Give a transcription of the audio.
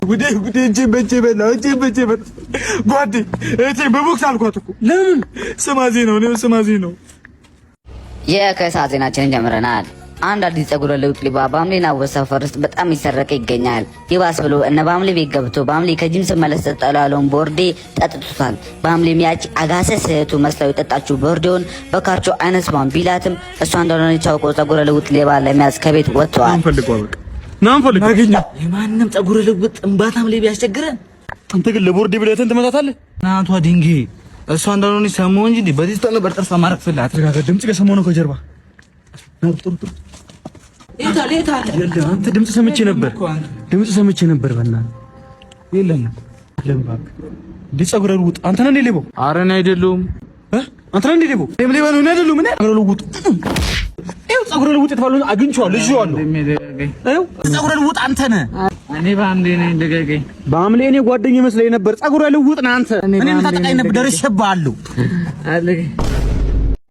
ጉዴ ጉዴ! እጄን በእጄ በላው፣ እጄን በእጄ በላው። ጓዴ እህቴን በቦክስ አልኳት እኮ። ለምን? ስማዜ ነው፣ እኔ ስማዜ ነው። የከሰዓት ዜናችንን ጀምረናል። አንድ አዲስ ጸጉረ ልውጥ ሌባ በሐምሌና ሰፈር ውስጥ በጣም ይሰረቀ ይገኛል። ይባስ ብሎ እነ በሐምሌ ቤት ገብቶ በሐምሌ ከጂም ስመለስ ጠጣሁ ያለውን ቦርዴ ጠጥቶታል። በሐምሌም ያቺ አጋሰስ እህቱ መስላው የጠጣችው ቦርዴውን በካርቾ አይነስማም ቢላትም እሷ እንደሆነች አውቆ ጸጉረ ልውጥ ሌባ ለመያዝ ከቤት ወጥተዋል። የማንም ጸጉረ ልውጥ እምባታም ሌባ ያስቸግረን። አንተ ግን ለቦርዴ ብለህ እህትህን ትመታታለህ? እናቷ ድንጌ እሷ እንዳልሆነች ሰማሁ እንጂ በዚህ ነበር ጥርሷ ማረግ ፍላት። ድምጽ ከሰማሁ ነው ከጀርባ። አንተ ድምጽ ሰምቼ ነበር፣ ድምጽ ሰምቼ ነበር። በእናትህ የለም። እንዴ ጸጉረ ልውጥ አንተ ነህ እንዴ ሌባው? ኧረ እኔ አይደለሁም። አንተ ነህ እንዴ ሌባው? እኔም ሌባ ነው። እኔ አይደለሁም። እኔ ጸጉረ ልውጥ ይኸው፣ ጸጉረ ልውጥ የተባለውን አግኝቼዋለሁ፣ ይዤዋለሁ። ይኸው ጸጉረ ልውጥ አንተ ነህ። እኔ በሐምሌ ነኝ። ልቀቀኝ። በሐምሌ እኔ ጓደኛዬ መስለኝ ነበር። ጸጉረ ልውጥ ነህ አንተ። እኔ የምታጠቃኝ ነበር። ደርሼብሃለሁ።